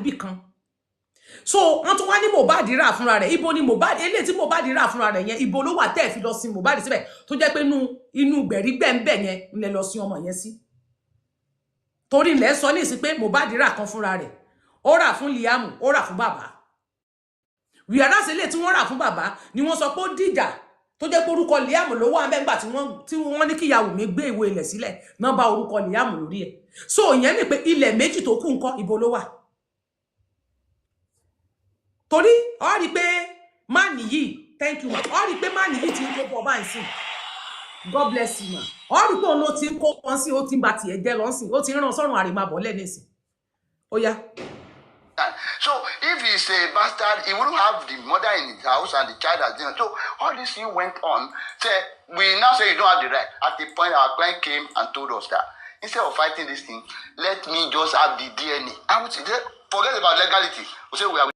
Níbì kan, so wọ́n tún wá ní Mohbad rà fúnra rẹ̀. Ibo ni Mohbad, eléyìí tí Mohbad rà fúnra rẹ̀ yẹn, ibo ló wà tẹ́ ẹ̀ fi lọ sin Mohbad síbẹ̀, tó jẹ́ pé inú gbẹ̀rígbẹ̀ ń bẹ̀ yẹn ń lẹ lọ sin ọmọ yẹn sí? Torí ilẹ̀ sọ ní ìsìn pé Mohbad rà kan fúnra rẹ̀, ó rà fún Liam, ó rà fún bàbá. Wíyàrá sílẹ̀ tí wọ́n rà fún bàbá ni wọ́n sọ pé ó dìjà, tó jẹ́ pé orúkọ Liam ló wà ńbẹ̀ tí wọ́n ní kíyàwó mi gbé ìwé ilẹ̀ sílẹ̀ náà, bá orúkọ Liam lórí ẹ̀. So ìyẹn mi pé ilẹ̀ méjì tó kù ńkọ́, ibo ló wà? Torí ọ rí i pé man yìí, thank you ma, ọ rí i pé man yìí ti ń kó bọ́ báyìí sí. God bless you ma. Ọ rí i pé òun ló ti ń kó wọn sí, ó ti ń ba tiẹ̀ jẹ́ lọ́sìn, ó ti ń ràn sọ́run àrèmábọ̀ lẹ́nìsín. Ó yá. So if he's a bastard, he wouldn't have the mother in his house and the child has dinner. So all this thing went on. Say we now say you don't have the right. At the point our client came and told us that instead of fighting this thing, let me just have the DNA. I would say, forget about legality. We say we are